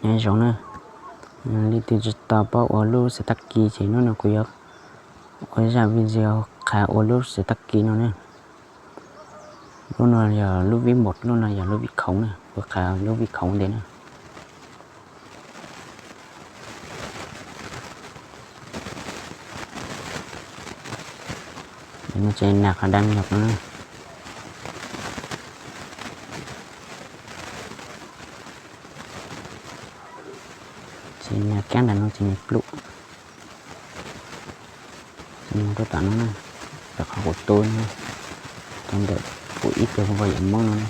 Nyob zoo na, leej twg tsis tau paub ua lub xov tooj kis ces hnub no kuv yuav ua zaj video qha ua lub xov tooj kis no na. Lub no yog lub vib mos, lub no yog lub vib khoom na, kuv qha lub vib khoom ntej na. Ces nas qhov đăng nhập no na. Ces nas kab ntawm no ces nws plub. Ces mus rau tom no na, rau qhov kuv tu no, rau ntawm kuv ib tug npawb yam Hmoob no na.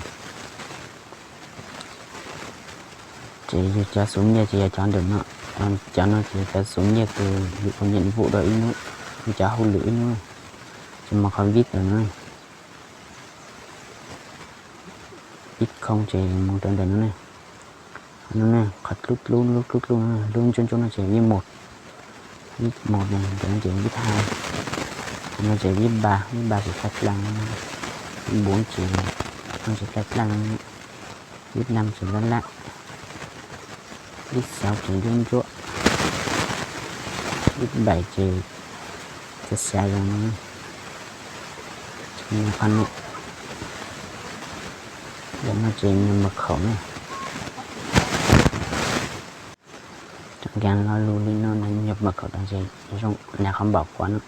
Ces yog cov xub nyiaj ces yog cov ntawm no, cov no ces yog cov xub nyiaj tus yus ua nhiệm vụ rau ib hnub, cov hauj lwm ib hnub. Ces mus qhov vib ntawm no, vib khoom ces mus rau ntawm no na. No na, qhov dlub dlub, lub dlub dlub, lub ntsuab ntsuab no ces vib mos, vib mos, ntawm no ces vib thaj, no ces vib npas, vib npas ces thaj plaaj, vib npuv ces, no ces thaj plaaj, vib nam ces laj laj, vib xauv ces ntsuab ntsuab, vib npaim ces xav xav zoo no. Qhov no, ntawm no ces nhập mật khẩu na. Cov nkees lo lus li no nws nhập mật khẩu tas ces zoo nas qhov npaum kuv no.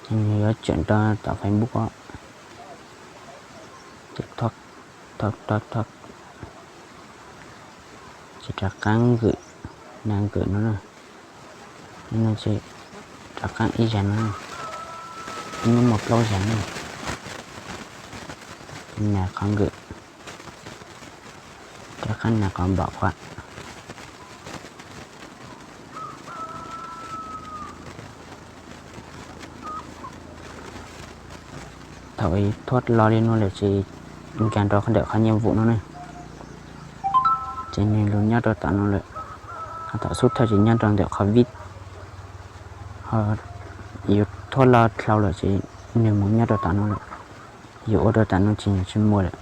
Ces nws yuav tseem rau tom Facebook os. Ces thoj, thoj, thoj, ces rov qab nkawm, nas nkawm no na. No ces rov qab ib zag no, ib hnub muaj plaub zag na. Nas qhov nkawm, rov qab nas qhov npaum kuv. Thaum thoj lo li no lawm ces nkees rau ntawm qhov nhiệm vụ no na. Ces nws los nyob rau tom no lawm. Thaum xub thawj ces nyob rau ntawm qhov vib, ho yus thoj lo dhau lawm ces nws mus nyob rau tom no lawm. Yus ua rau tom no ces nws tsis muaj lawm.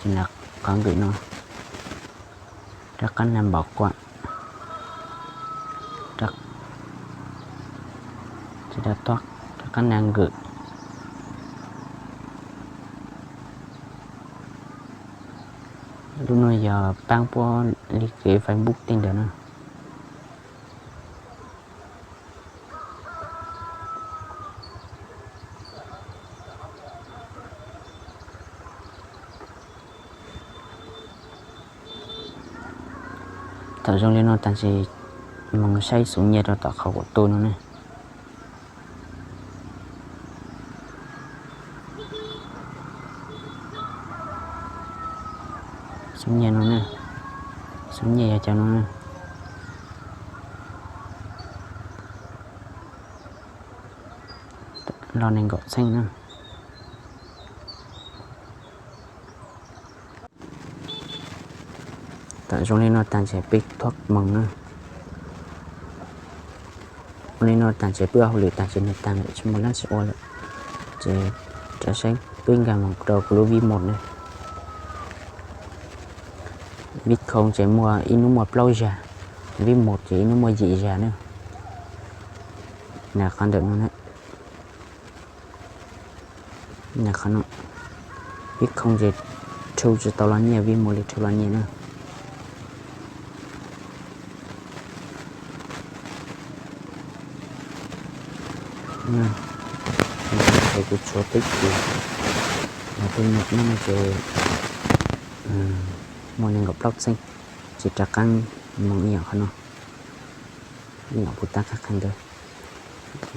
Ces nas qhov nkawm no, rov qab nas npaum kuv, ces rov qab nas nkawm. Lub no yog paab puab li kev Facebook tej ntawd na. Thaum zoo li no tas ces moog saib xub nyiaj rau tom qhov kuv tu no ne. Xub nyiaj no ne, xub nyiaj yog cov no ne. Los nees nkaum txheej na. Thaum zoo li no tas ces peb thuam moog na. Ua li no tas ces peb ua hauj lwm tas ces nwg taag lawm tsis muaj dlaab tsi ua lawm. Ces rov saib peb nkaag moog rau kuv lub vib mos ne. Vib khoo ces muaj ib hnub muaj plaub zag, vib mos ces ib hnub muaj yim zag na. Nas qhov ntawm no na. Qhov no, vib khoo ces rhu tsis tau los nyiaj, vib mos li rhu los nyiaj na. Ces kuv tshuav teb chaws, kuv nyam no ces muaj nees nkaum plaub txheej, ces rov qaab moog ib yaam qhov no, ib yaam kuv tab qhov ntawd.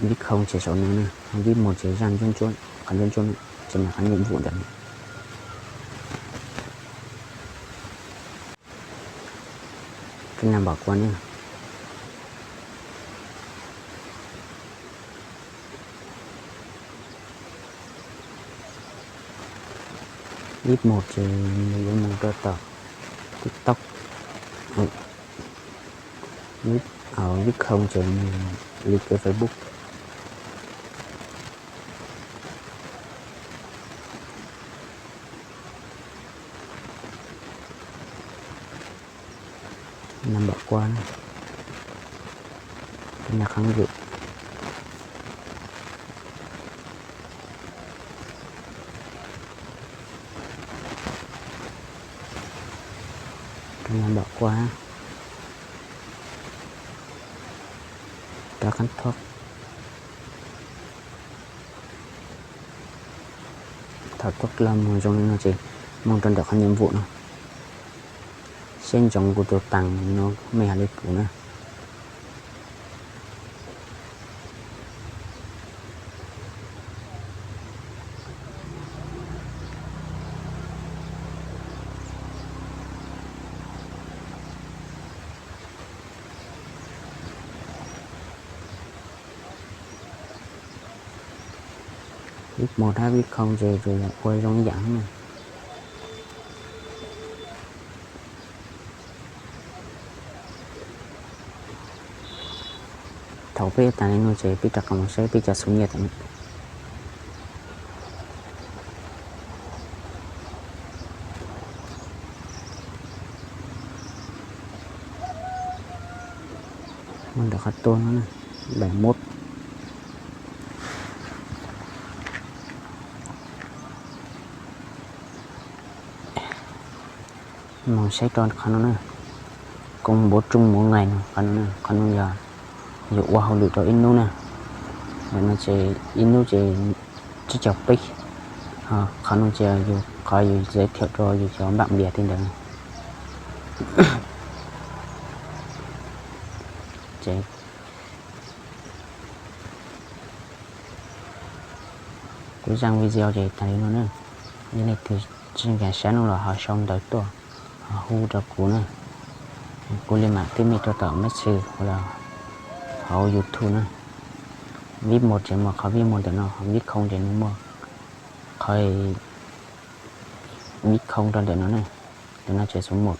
Vib khoo ces saum no na, vib mos ces zaj ntsuab ntsuab, qhov ntsuab ntsuab no ces mas qhov nhiệm vụ ntawm no. Koj naj npaum kua na. Vib mos ces nws yuav mus rau tom TikTok. Vib khoo ces nws li kev Facebook. Nab npam kuab, nab qhab vwm, nab npam kuab, rab qhab thoj. Thaum tuaj los mus zoo li no ces mus rau ntawm qhov niam vum no, siab ntsoov kuv tus taas no mej has li kuv na. Vib mos thiab vib khoo ces tsuas yog ua zoo ib yam na. Thaum peb tas li no ces peb rov qab mus saib peb cov xuv nyiaj tam no. Mus ntawm qhov tuaj no, bảy mốt. Mus saib rau qhov no na, công bố chung mỗi ngày no, qhov no na, qhov no yog yus ua hauj lwm rau ib hnub na. Ntawm no ces ib hnub ces tsib caug peb. Qhov no ces yus, qhov yus giới thiệu rau yus cov bạn bè tej ntawd. Ces kuv zaj video ces tas li no na. Yog leej twg tsis nkees saib no los ho sau ntawv tuaj, ho hu rau kuv na. Kuv li mam tib mej rau tom message los hauv YouTube na. Vib mos ces muaj qhov vib mos ntawm no, vib khoo ces nws muaj qhov vib khoo rau ntawm no na. Ntawm no ces số một.